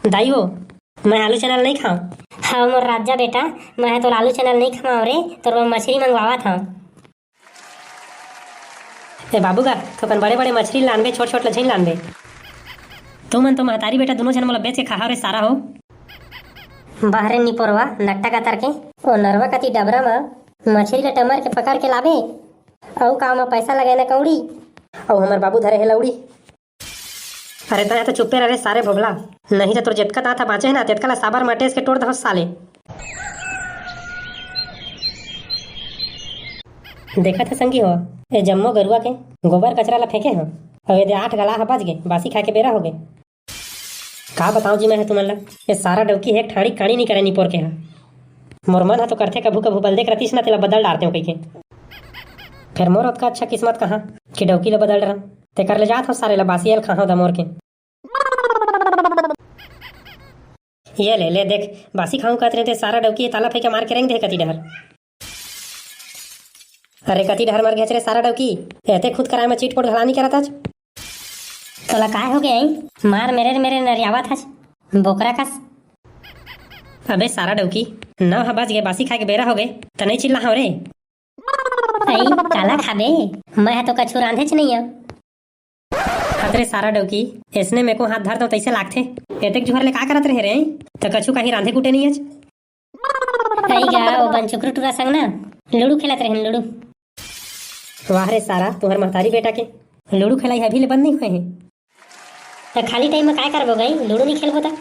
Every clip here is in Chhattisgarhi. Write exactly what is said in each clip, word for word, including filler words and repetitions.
दाई वो, मैं आलू चना ल नइ खांव। हाँ मोर राजा बेटा, मैं ह तोर आलू चना ल नइ खवांव रे, तोर बर मछरी मंगवावत हंव। ए बाबू गा, थोकन बड़े बड़े मछरी लानबे, छोट छोट ल झिन लानबे। तुमन तो महतारी बेटा दुनों झन मोला बेच के खाहा रे सारा हो। बाहरे निपोरवा नट्टा कतर के, ओ नरवा कती डबरा म मछरी ल टमर के पकड़ के लाबे, अउ का म पैसा लगाए न कौड़ी, अउ हमर बाबू धरे हे लौड़ी। अरे तैं तो चुप्पे रह रे सारे भोभला, नहीं तो तोर जेतका दांत ह बांचे हे ना, तेतका ला साबर म टेस के टोर दहूं साले। देखत ह संगी हो, ए जम्मो गरुआ के गोबर कचरा ला फेंके हंव, अउ एदे आठ गला ह बज गे, बासी खाए के बेरा हो गे। का बतांव जी मैं ह तुमन ला, ए सारा डौकी ह एक ठाड़ी कानी नइ करे निपोर के ह। मोर मन ह तो करथे कभू कभू बलदे के रतिस ना तेला बदल डारतेंव कहिके। फेर मोर ओतका अच्छा किस्मत कहां कि डौकी ला बदल डरंव, तेकर ले जात हंव सारे ला बासी ल खाहूं दमोर के। ये ले, ले देख, बासी खाहूं कहत रहे ते सारा डौकी ताला फेंके मार के रेंग दे कती डहर। अरे कती डहर मर गेच रे सारा डौकी, एते खुद कराए म चिटपोट घला नइ करत हच। तोला काय हो गे? मार मेरे मेरे नरियावत हच, बोकरा कस। अबे सारा डौकी, नौ ह बज गे, बासी खाए के बेरा हो गे, त नइ चिल्ला हंव रे। अई, काला खाबे? मैं ह तो कछु रांधेच नइ हंव। हत रे सारा डौकी, एसने में को हाथ धर दो तइसे लागथे। एतेक जुहर ले का करत रहे रे? त कछु काही रांधे कुटे नइ हच। अई गा, ओ बन चुकरू टूरा संग ना लूडू खेलत रहेन, लूडू। वाह रे सारा, तुहर महतारी बेटा के लूडू खेलाई अभी ले बंद नइ होए हे। त खाली टाइम में काय करबो गई, लूडू नइ खेलबो त?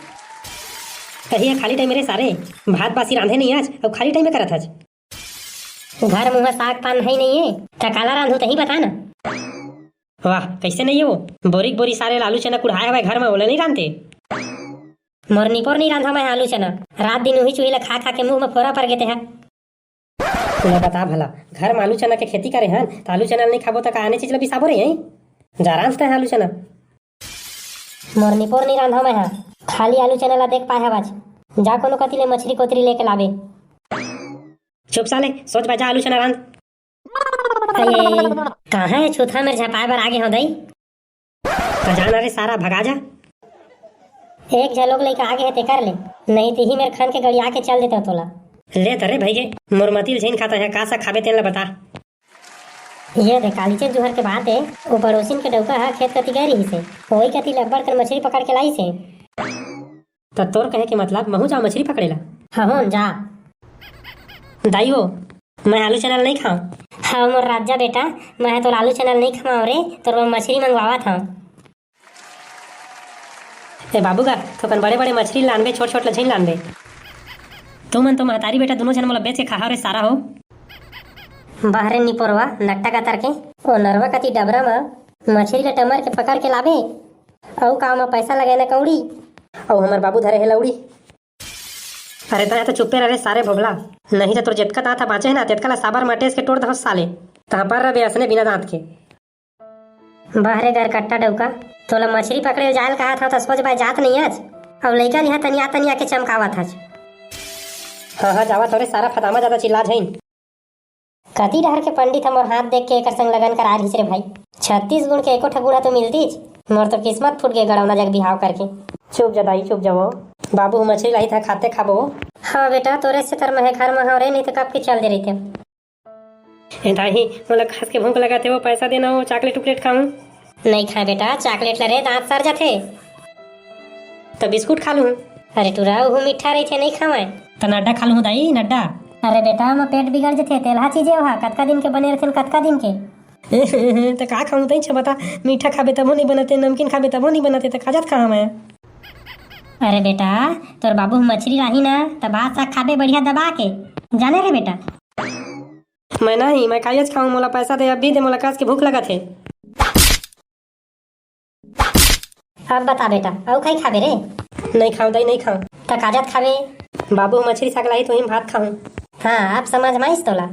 कहिया खाली टाइम रे सारे, भात बासी रांधे नइ हच, अउ खाली टाइम में करत हच। घर मुंहा साग पान है नइ हे, त काला रांधू तही बता ना। वाह, कइसे नइ हे वो? बोरी के बोरी सारे ल आलू चना कुढ़ाए हवय घर म, ओला नइ रांधते? मोर निपोर नइ रांधव मैं आलू चना, रात दिन उही चूही ल खा खा के मुंह म फोरा पर गे तेहा। ले बता भला, घर म आलू चना के खेती करे हन, त आलू चना ल नइ खाबो त का आने चीज ल बिसाबो रे, हैं? जा रांध तैं आलू चना। मोर निपोर नइ रांधव मैं हा, खाली आलू चना ल देख पाए हवच। जा कोनो कती ले मछरी कोतरी लेके लाबे। चुप साले, सोच बजा आलू चना रांध। अरे, कहाँ हे छुथा मेर झपाए बर आगे हो दई? त जा ना रे सारा, भगा जा। एक झलोक लइका आगे हे तेकर ले, नहीं तिही मेर खन के गड़िया के चल देते तोला। ले त रे भइगे, मोर मतिल झिन खाता है, का सा खाबे तेन ल बता। ये दे कालीचे जुहर के बात हे, ओ पड़ोसिन के डउका ह खेत कती गए रहिस हे, ओही कती ले अब्बड़ कन मछरी पकड़ के लाइस हे। त तोर कहे के मतलब महूं जांव मछरी पकड़े ला? हहों जा। दाई वो, मैं आलू चना ल नइ खांव। हाँ मोर राजा बेटा, मैं ह तोर आलू चना ल नइ खवांव रे, तोर बर मछरी मंगवावत हंव। ए बाबू गा, थोकन बड़े बड़े मछरी लानबे, छोट छोट ल झिन लानबे। तुमन तो महतारी बेटा दुनों झन मोला बेच के खाहा रे सारा हो। बाहरे निपोरवा नट्टा कतर के, ओ नरवा कती डबरा म मछरी ल टमर के पकड़ के लाबे, अउ का म पैसा लगे न कौड़ी, अउ हमर बाबू धरे हे लौड़ी। अरे तैं तो चुप्पे रह रे सारे भोभला, नहीं तो तोर जेतका दांत ह बांचे हे ना, तेतका ला साबर म टेस के टोर दहूं साले। तहां पर रबे असने बिना दांत के। बाहरे गरकट्टा डउका, तोला मछरी पकड़े जायल कहा था, त सोच बाय जात नइ हच। अउ लइका ल इहां तनिया तनिया के चमकावत हच। हाँ हाँ, जावत हंव रे सारा, फदामा जादा चिल्ला झइन। कती डहर के पंडित ह मोर हाथ देख के एकर संग लगन करा रिहिस रे भाई। छत्तीस गुण के एको ठा गुण ह तो मिलतीच। मोर तो किस्मत फूट गे गड़ौना जग बिहाव करके। चुप जा दाई, चुप जा वो। बाबू ह मछरी लाही था, खाते खाबो। हाँ बेटा, तोरे से तर महे घर म हंव रे, नहीं तो कब के चल दे रहिते। ए दाई, मोला कस के भूख लगत हे, वो पैसा देना, वो चॉकलेट उकलेट खाऊं। नहीं खाए बेटा, चॉकलेट ल रे, दांत सर जाथे। त बिस्कुट खा लूं। अरे टुरा, उहू मीठा रहिथे, नहीं खावय। त नड्डा खा लूं दाई, नड्डा। अरे बेटा, ओमा पेट बिगड़ जथे, तेलहा चीज ए ओहा, कतका दिन के बने रहिथे, कतका दिन के। त का खाऊं तइच बता, मीठा खाबे तभो नहीं बनते, नमकीन खाबे तभो नहीं बनते, त खा जात कहां मैं। अरे बेटा, तोर बाबू ह मछरी लाही ना, त भात साग खाबे बढ़िया दबा के, जाने रे बेटा। मैं नहीं, मैं कायच खाऊं, मोला पैसा दे, अभी दे, मोला कस के भूख लगत हे। अब बता बेटा, अउ काई खाबे रे? नहीं खाऊं दाई, नहीं खाऊं। त का जात खाबे? बाबू ह मछरी साग लाही, त उही म भात खाऊं। हाँ, अब समझ म आइस तोला।